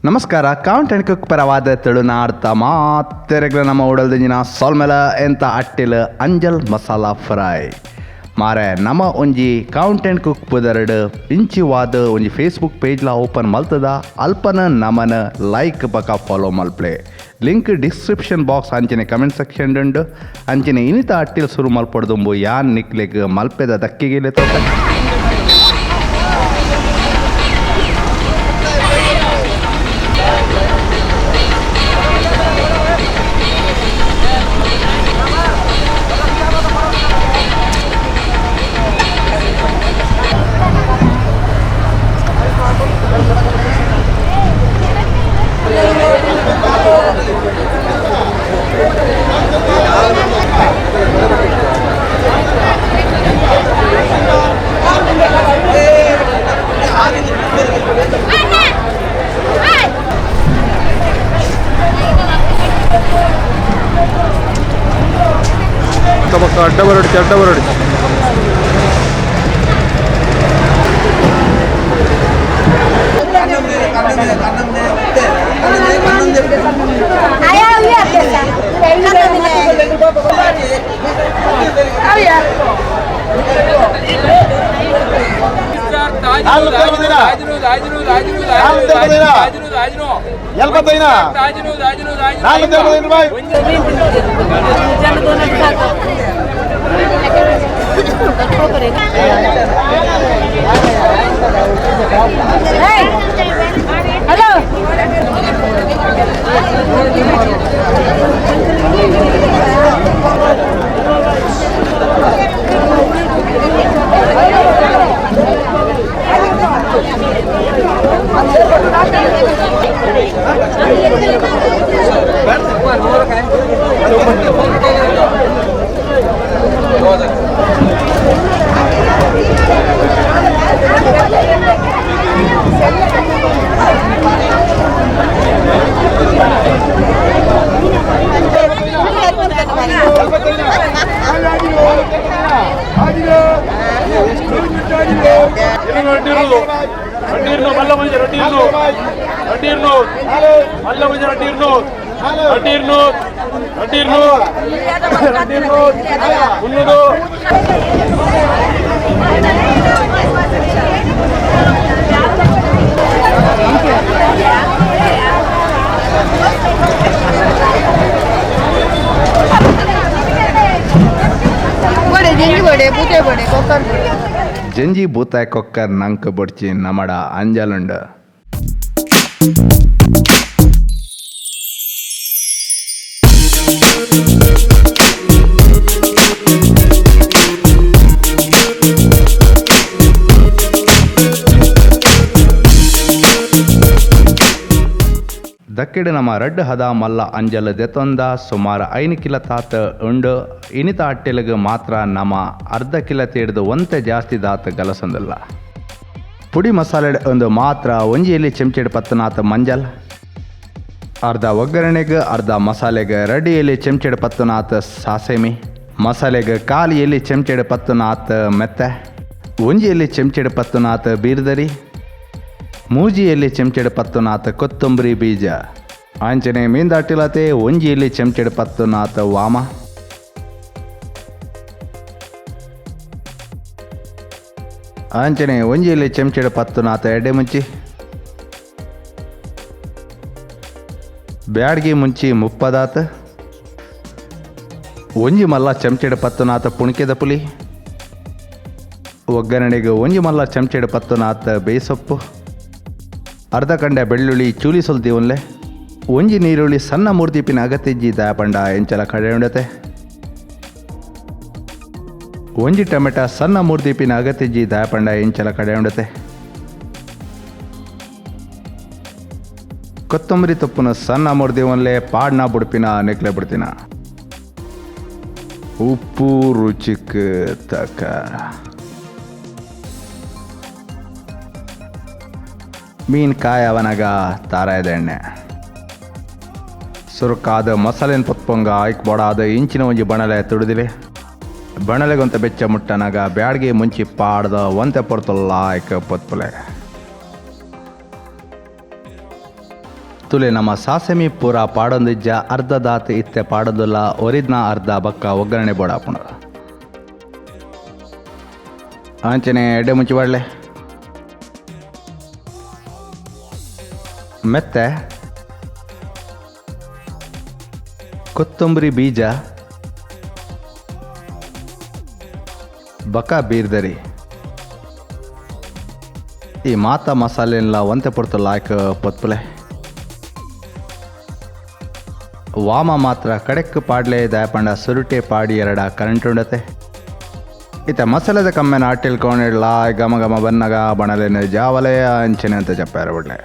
ನಮಸ್ಕಾರ. Count and cook ಪರವಾದ ತುಳುನಾಡ್ತ ಮಾತೆರೆಗ್ಲ ನಮ್ಮ ಉಡಲ್ದಿಂಜಿನ ಸೊಲ್ಮೆಲ. ಎಂತ ಅಟ್ಟಿಲ್ ಅಂಜಲ್ ಮಸಾಲಾ ಫ್ರೈ ಮಾರೆ. ನಮ್ಮ ಒಂಜಿ ಕೌಂಟ್ ಆ್ಯಂಡ್ ಕುಕ್ ಪುದರ್ಡ್ ಇಂಚಿವಾದ ಒಂಜಿ ಫೇಸ್ಬುಕ್ ಪೇಜ್ಲ ಓಪನ್ ಮಲ್ತದ. ಅಲ್ಪನ ನಮನ ಲೈಕ್ ಬಕ ಫಾಲೋ ಮಲ್ಪ್ಲೆ. ಲಿಂಕ್ ಡಿಸ್ಕ್ರಿಪ್ಷನ್ ಬಾಕ್ಸ್ ಅಂಚನೆ ಕಮೆಂಟ್ ಸೆಕ್ಷನ್ ಉಂಡು. ಅಂಚನೆ ಇನಿತ ಅಟ್ಟಿಲ್ ಸುರು ಮಲ್ಪೊಡ್ದುಂಬು ಯಾನ್ ನಿಕ್ಲೆಗ್ ಮಲ್ಪೆದ ದಕ್ಕಿಗೆ ತೋಟ. ಬೊಕ್ಕ ಅಡ್ಡ ಬರೊಡ್ಚಿ, ಅಡ್ಡ ಬರೊಡ್ಚಿ. ಹಲೋ. ಬಡೆ ಜಂಜಿ ಬಡೆ ಪೂತೆ ಬಡೆ ಕೊಕ್ಕರ್ ಬಡೆ. ಜಂಜಿ ಬೂತಾಯ್ ಕೊಕ್ಕರ್ ನಂಕ್ ಬೊಡ್ಚಿ, ನಮಡ ಅಂಜಲುಂಡು. ದಕ್ಕಿಡ ನಮ್ಮ ರಡ್ಡ್ ಹದ ಮಲ್ಲ ಅಂಜಲ್ ದೆತೊಂದ. ಸುಮಾರು 5 ಕಿಲ ತಾತ ಉಂಡು. ಇನಿತ ಅಟ್ಟೆಲಗ್ ಮಾತ್ರ ನಮ್ಮ ಅರ್ಧ ಕಿಲ ತೇಡ್ದು ಒಂತೆ ಜಾಸ್ತಿ ದಾತ ಗಲಸೊಂದಿಲ್ಲ. ಪುಡಿ ಮಸಾಲೆ ಒಂದು ಮಾತ್ರ ಒಂಜಿ ಎಲ್ಲಿ ಚೆಂಚೆಡ್ ಪತ್ತನಾಥ ಮಂಜಲ್, ಅರ್ಧ ಒಗ್ಗರಣೆಗೆ, ಅರ್ಧ ಮಸಾಲೆಗೆ ರೆಡಿ ಎಲ್ಲಿ ಚೆಂಚೆಡ್ ಪತ್ತನಾಥ ಸಾಸೆಮಿ, ಮಸಾಲೆಗೆ ಕಾಲು ಎಲ್ಲಿ ಚೆಂಚೆಡ್ ಪತ್ತನಾಥ ಮೆತ್ತೆ, ಒಂಜಿ ಎಲ್ಲಿ ಚೆಂಚೆಡ್ ಪತ್ತನಾಥ ಬೀರ್ದರಿ, ಮೂಜಿಯಲ್ಲಿ ಚೆಂಚೆಡ್ ಪತ್ತನಾಥ ಕೊತ್ತಂಬರಿ ಬೀಜ, ಆಂಚನೆ ಮೀಂದಾಟಿಲತೆ ಒಂಜಿಯಲ್ಲಿ ಚೆಂಚೆಡ್ ಪತ್ತನಾಥ ವಾಮ, ಆಂಚನೆ ಒಂಜಿಯಲ್ಲಿ ಚೆಂಚೆಡ್ ಪತ್ತನಾಥ ಎಡೆ ಮುಂಚಿ, ಬ್ಯಾಡ್ಗಿ ಮುಂಚಿ ಮುಪ್ಪದಾತ, ಒಂಜಿ ಮಲ್ಲ ಚೆಂಚೆಡ್ ಪತ್ತನಾಥ ಪುಣಿಕೆದ ಪುಲಿ, ಒಗ್ಗರಣೆಗೆ ಒಂಜಿ ಮಲ್ಲ ಚೆಂಚೆಡ್ ಪತ್ತನಾಥ ಬೇಸೊಪ್ಪು, ಅರ್ಧ ಕಂಡೆ ಬೆಳ್ಳುಳ್ಳಿ ಚೂಲಿ ಸೊಲ್ತಿ ಒನ್ಲೆ, ಒಂಜಿ ನೀರುಳ್ಳಿ ಸಣ್ಣ ಮೂರ್ತಿಪಿನ ಅಗತ್ಯಜ್ಜಿ ದಾಯಪಂಡ ಎಂಚಲ ಕಡೆ ಉಂಡತೆ, ಒಂಜಿ ಟೊಮೆಟೊ ಸಣ್ಣ ಮೂರ್ತಿಪಿನ ಅಗತ್ಯಜ್ಜಿ ದಾಯಪಂಡ ಎಂಚಲ ಕಡೆ ಉಂಡತೆ, ಕೊತ್ತಂಬರಿ ತೊಪ್ಪುನ ಸಣ್ಣ ಮೂರ್ತಿ ಒನ್ಲೆ ಪಾಡ್ನ ಬುಡ್ಪಿನ ನೆಕ್ಲೆ ಬಿಡ್ತಿನ, ಉಪ್ಪು ರುಚಿಕ್ ತಕ್ಕ, ಮೀನು ಕಾಯಿ ಅವನಾಗ ತಾರಾಯದ ಎಣ್ಣೆ, ಸುರುಕಾದ ಮಸಾಲೆನ ಪೊತ್ಪೊಂಗ ಐಕ್ ಬೋಡಾದ ಇಂಚಿನ ಒಂಜಿ ಬಣಲೆ ತುಡಿದಿಲೆ. ಬಣಲೆಗೊಂತ ಬೆಚ್ಚ ಮುಟ್ಟನಾಗ ಬ್ಯಾಡ್ಗೆ ಮುಂಚಿ ಪಾಡ್ದ ಒಂತೆ ಪೊರ್ತುಲ್ಲ ಐಕ್ ಪೊತ್ಪುಲೆ. ತುಲೆ ನಮ್ಮ ಸಾಸೆಮಿ ಪೂರ ಪಾಡೊಂದಿಜ್ಜ ಅರ್ಧ ದಾತ್ ಇತ್ತೆ ಪಾಡೊಂದುಲ್ಲ ಒರಿದ್ನ ಅರ್ಧ ಬಕ್ಕ ಒಗ್ಗರಣೆ ಬೋಡಾಪುಂಡು. ಅಂಚನೆ ಎಡ್ಡೆ ಮುಂಚಿ ಬಾಡ್ಲೆ ಮೆತ್ತೆ ಕೊತ್ತಂಬರಿ ಬೀಜ ಬಕ ಬೀರ್ದರಿ ಈ ಮಾತ ಮಸಾಲೆಲ್ಲ ಒಂತೆ ಪೊರ್ತು ಲಾಯ್ಕ್ ಪೊತ್ಪುಲೆ. ವಾಮ ಮಾತ್ರ ಕಡೆಕ್ ಪಾಡ್ಲೆ ದಾಯಪಂಡ ಸುರುಟೆ ಪಾಡಿ ಎರಡ ಕರೆಂಟ್ ಉಂಡತೆ. ಇತ್ತ ಮಸಾಲೆದ ಕಮ್ಮೆನ ಅಟ್ಟಿಲ್ ಕೋಣಿಡ್ಲ ಘಮ ಘಮ ಬನ್ನಗ ಬಣಲೇನು ಜಾವಲೆ ಅಂಚನೆ ಅಂತ ಚಪ್ಪಾರ ಬಿಡ್ಲೆ.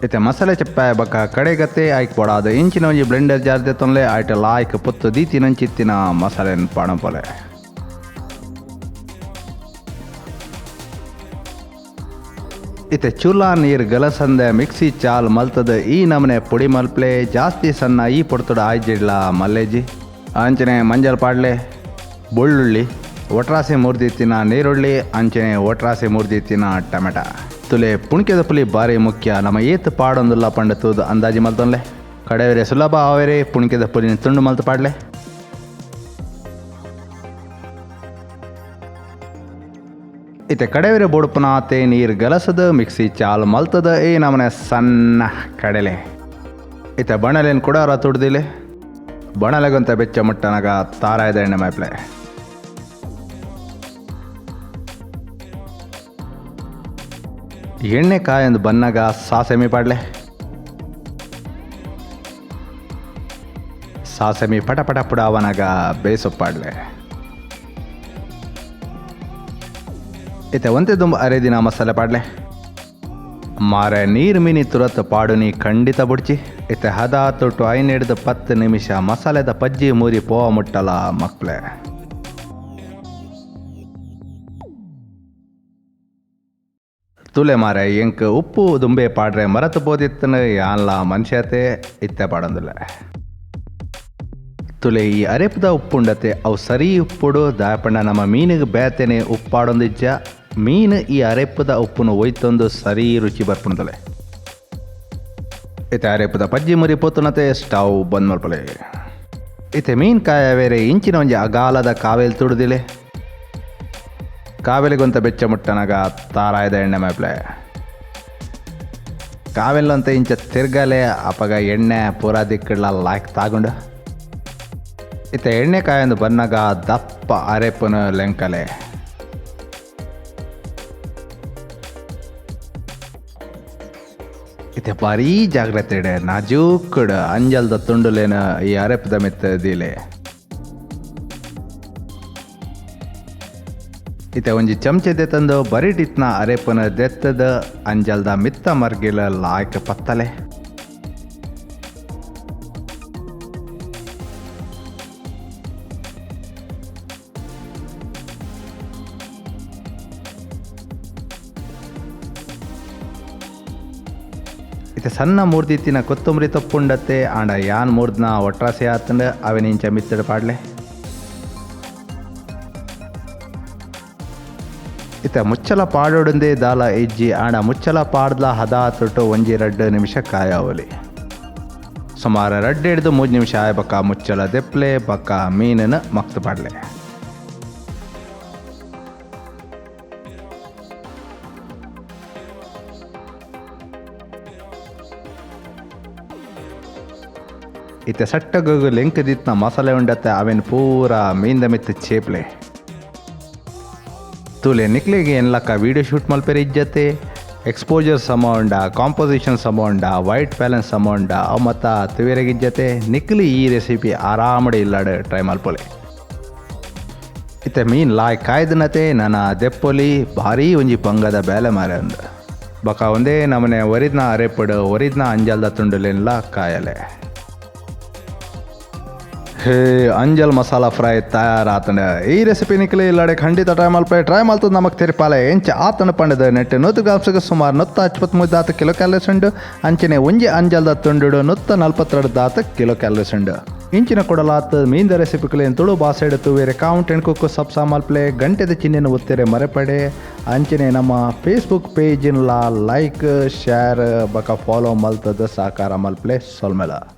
ಇತ್ತ ಮಸಾಲೆ ಚಪ್ಪಾಯ ಬಕ್ಕ ಕಡೆಗತ್ತೆ ಆಯ್ಕೆ ಪೋಡಾದ ಇಂಚಿನ ಒಂಜಿ ಬ್ಲೆಂಡರ್ ಜಾರ್ ತೊಂದ್ರೆ ಆಯ್ಟ ಲಾಯ್ಕ್ ಪೊತ್ತು ದೀತಿನಂಚಿತ್ತಿನ ಮಸಾಲೆನ ಪಾಣಪೊಲೆ. ಇತ್ತೆ ಚೂಲಾ ನೀರು ಗಲಸಂದೆ ಮಿಕ್ಸಿ ಚಾಲ್ ಮಲ್ತದ ಈ ನಮನೆ ಪುಡಿ ಮಲ್ಪ್ಲೆ ಜಾಸ್ತಿ ಸಣ್ಣ ಈ ಪೊಡ್ತುಡ ಆಯ್ಜಿಡ್ಲ ಮಲ್ಲೇಜಿ. ಅಂಚನೆ ಮಂಜಲ್ ಪಾಡ್ಲೆ ಬೆಳ್ಳುಳ್ಳಿ ಒಟ್ರಾಸಿ ಮುರ್ದಿತ್ತಿನ ನೀರುಳ್ಳಿ ಅಂಚನೆ ಒಟ್ರಾಸಿ ಮುರ್ದಿತ್ತಿನ ಟೊಮೆಟೊ. ತುಲೆ ಪುಣ್ಕೆದ ಪುಲಿ ಭಾರಿ ಮುಖ್ಯ. ನಮ್ಮ ಏತ್ ಪಾಡೊಂದುಲ್ಲ ಪಂಡ ತೂದು ಅಂದಾಜಿ ಮಲ್ತೊನ್ಲೆ. ಕಡೆವರೆ ಸುಲಭ ಆವೆರೆ ಪುಣ್ಕೆದ ಪುಲಿನ ತುಂಡು ಮಲ್ತು ಪಾಡ್ಲೆ. ಇತ್ತೆ ಕಡೆವರೆ ಬೋಡುಪುನಾತೆ ನೀರು ಗಲಸದ ಮಿಕ್ಸಿ ಚಾಲ್ ಮಲ್ತದ ಈ ನಮನೆ ಸಣ್ಣ ಕಡಲೆ. ಇತ್ತೆ ಬಣಲೇನು ಕೂಡ ತುಡ್ದಿಲೆ ಬಣಲೆಗಂತ ಬೆಚ್ಚ ಮುಟ್ಟನಗ ತಾರಾಯದ ಎಣ್ಣೆ ಮೈಪ್ಲೆ. ಎಣ್ಣೆ ಕಾಯಂದು ಬನ್ನಗ ಸಾಸೆಮಿ ಪಾಡ್ಲೆ. ಸಾಸೆಮಿ ಪಟ ಪಟ ಪುಡಾವನಗ ಬೇಸೊಪ್ಪಾಡ್ಲೆ. ಇತ್ತೆ ಒಂತೆ ದುಂಬ ಅರೆ ದಿನ ಮಸಾಲೆ ಪಾಡ್ಲೆ. ಮಾರೆ ನೀರು ಮಿನಿ ತುರತ್ ಪಾಡುನಿ ಖಂಡಿತ ಬುಡ್ಚಿ. ಇತ್ತೆ ಹದ ತೊಟ್ಟು ಐನ್ ಹಿಡ್ದು 10 ನಿಮಿಷ ಮಸಾಲೆದ ಪಜ್ಜಿ ಮೂರಿ ಪೋವ ಮುಟ್ಟಲ ಮಕ್ಳೆ. ತುಲೆ ಮಾರೆ ಎಂಕ್ ಉಪ್ಪು ದುಂಬೆ ಪಾಡ್ರೆ ಮರತು ಪೋದಿತ್ತನ ಯಾನ್ಲ ಮನುಷ್ಯತೆ ಇತ್ತೆ ಪಾಡೊಂದಿಲ್ಲ. ತುಲೆ ಈ ಅರೆಪದ ಉಪ್ಪುಂಡತೆ ಅವು ಸರಿ ಉಪ್ಪುಡು ದಾಯಪಣ್ಣ ನಮ್ಮ ಮೀನಿಗೆ ಬೇತೆನೆ ಉಪ್ಪಾಡೊಂದಿಜ್ಜ. ಮೀನು ಈ ಅರೆಪದ ಉಪ್ಪುನು ಒಯ್ತೊಂದು ಸರಿ ರುಚಿ ಬರ್ಪುಣದಲೆ. ಇತ್ತೆ ಅರೆಪದ ಪಜ್ಜಿ ಮುರಿ ಪೋತುನತೆ ಸ್ಟವ್ ಬಂದ್ ಮಲ್ಪಲೆ. ಇತ್ತೆ ಮೀನು ಕಾಯ ಬೇರೆ ಇಂಚಿನ ಒಂಜಿ ಅಗಾಲದ ಕಾವೇಲಿ ತುಡ್ದಿಲೆ. ಕಾವೇಲಿಗೊಂತ ಬೆಚ್ಚ ಮುಟ್ಟನಗ ತಾರಾಯದ ಎಣ್ಣೆ ಮೇಪ್ಲೆ. ಕಾವೆಲ್ಲಂತ ಇಂಚ ತಿರ್ಗಲೆ ಅಪಗ ಎಣ್ಣೆ ಪೂರಾ ದಿಕ್ಕಡ್ಲ ಲಾಯ್ಕ್ ತಾಗೊಂಡು. ಇತ್ತೆ ಎಣ್ಣೆ ಕಾಯಂದು ಬನ್ನಗ ದಪ್ಪ ಅರೆಪುನ ಲೆಂಕಲೆ. ಇತ್ತೆ ಭಾರೀ ಜಾಗ್ರತೆ ಇಡೆ ನಾಜೂಕುಡ್ ಅಂಜಲ್ದ ತುಂಡುಲೇನ ಈ ಅರೆಪದ ಮಿತ್ತ ದೀಲೆ. ಇತ್ತೆ ಒಂಜಿ ಚಮಚೆ ದೆತ್ತಂದು ಬರಿಟಿತ್ನ ಅರೆಪುನ ದೆತ್ತದ ಅಂಜಲ್ದ ಮಿತ್ತ ಮರ್ಗಿಲ ಲಾಯ್ಕ್ ಪತ್ತಲೆ. ಇತ್ತೆ ಸಣ್ಣ ಮೂರ್ದಿತ್ತಿನ ಕೊತ್ತಂಬರಿ ತೊಪ್ಪುಂಡತ್ತೆ ಆಂಡ ಯಾನ್ ಮೂರ್ದ್ನ ಒಟ್ರಾಸಿ ಆತಂಡ ಅವೆನಿಂಚ ಮಿತ್ತಡ ಪಾಡ್ಲೆ. ಇತ್ತ ಮುಚ್ಚಲ ಪಾಡೋಡಂದೇ ದಾಲ ಇಜ್ಜಿ ಆಂಡ ಮುಚ್ಚಲ ಪಾಡ್ಲ ಹದ ತೊಟ್ಟು ಒಂಜಿ 2 ನಿಮಿಷ ಕಾಯಾವಲಿ. ಸುಮಾರು 2 ಹಿಡ್ದು 3 ನಿಮಿಷ ಆಯ ಬಕ್ಕ ಮುಚ್ಚಲ ದೆಪ್ಲೆ ಬಕ್ಕ ಮೀನನ್ನು ಮಕ್ತು ಪಾಡ್ಲೆ. ಇತ್ತೆ ಸಟ್ಟಗು ಲೆಂಕದಿತ್ನ ಮಸಾಲೆ ಉಂಡತ್ತೆ ಅವೆನ್ ಪೂರ ಮೀನ್ದ ಮಿತ್ತ ಚೇಪ್ಲೆ. ತೂಲೆ ನಿಕ್ಲೆಗೆ ಎನ್ಲಕ್ಕ ವೀಡಿಯೋ ಶೂಟ್ ಮಲ್ಪೆರೆ ಇಜ್ಜತೆ ಎಕ್ಸ್ಪೋಜರ್ ಸಮ ಉಂಡ, ಕಾಂಪೋಸಿಷನ್ ಸಮ ಉಂಡ, ವೈಟ್ ಬ್ಯಾಲೆನ್ಸ್ ಸಮ ಉಂಡ, ಅವು ಮತ್ತ ತುವೆರೆಗಿಜ್ಜತೆ ನಿಕ್ಲಿ ಈ ರೆಸಿಪಿ ಆರಾಮಡೆ ಇಲ್ಲಾಡು ಟ್ರೈ ಮಲ್ಪೊಲೆ. ಇತ್ತೆ ಮೀನ್ ಲಾಯ್ ಕಾಯ್ದನತೆ ನನ್ನ ದೆಪ್ಪೊಲಿ ಭಾರೀ ಒಂಜಿ ಬಂಗದ ಬೇಲೆ ಮಾರೆ ಅಂದು ಬಕ ಒಂದೇ ನಮನೆ ಒರಿದ್ನ ಅರೆಪಡು ಒರಿದ್ನ ಅಂಜಲ್ದ ತುಂಡುಲೆಲ್ಲ ಕಾಯಲೆ. ಹೇ ಅಂಜಲ್ ಮಸಾಲ ಫ್ರೈ ತಯಾರಾತಂಡ. ಈ ರೆಸಿಪಿ ನಿಕ್ಲೆ ಇಲ್ಲಾಡೆ ಖಂಡಿತ ಟ್ರೈ ಮಲ್ಪೆ. ಟ್ರೈ ಮಲ್ತದ ನಮಕ್ ತೆರಿಪಾಲೆ ಎಂಚ ಆತನ ಪಂಡದ ನೆಟ್ 100 ಗ್ರಾಮ್ಸ್ಗೆ ಸುಮಾರು 123 ದಾತ ಕಿಲೋ ಕ್ಯಾಲೋರೀಸ್ ಉಂಡು. ಅಂಚನೆ ಒಂಜಿ ಅಂಜಲ್ದ ತುಂಡುಡು 142 ದಾತ ಕಿಲೋ ಕ್ಯಾಲೋರೀಸ್ ಉಂಡು. ಇಂಚಿನ ಕೊಡಲಾತ್ ಮೀನ್ದ ರೆಸಿಪಿಕುಲೆನ್ ತುಳು ಬಾಸೆಡ್ ತೂವೆರೆ ಕೌಂಟ್ ಅಂಡ್ ಕುಕ್ ಸಬ್ಸಾ ಮಲ್ಪ್ಲೆ, ಗಂಟೆದ ಚಿಹ್ನೆನ್ ಒತ್ತೆರೆ ಮರೆಪಡೆ. ಅಂಚನೆ ನಮ್ಮ ಫೇಸ್ಬುಕ್ ಪೇಜ್ನ್ಲಾ ಲೈಕ್, ಶೇರ್ ಬಕ ಫಾಲೋ ಮಲ್ತದ ಸಹಕಾರ ಮಲ್ಪ್ಲೆ. ಸೊಲ್ಮೆಲ.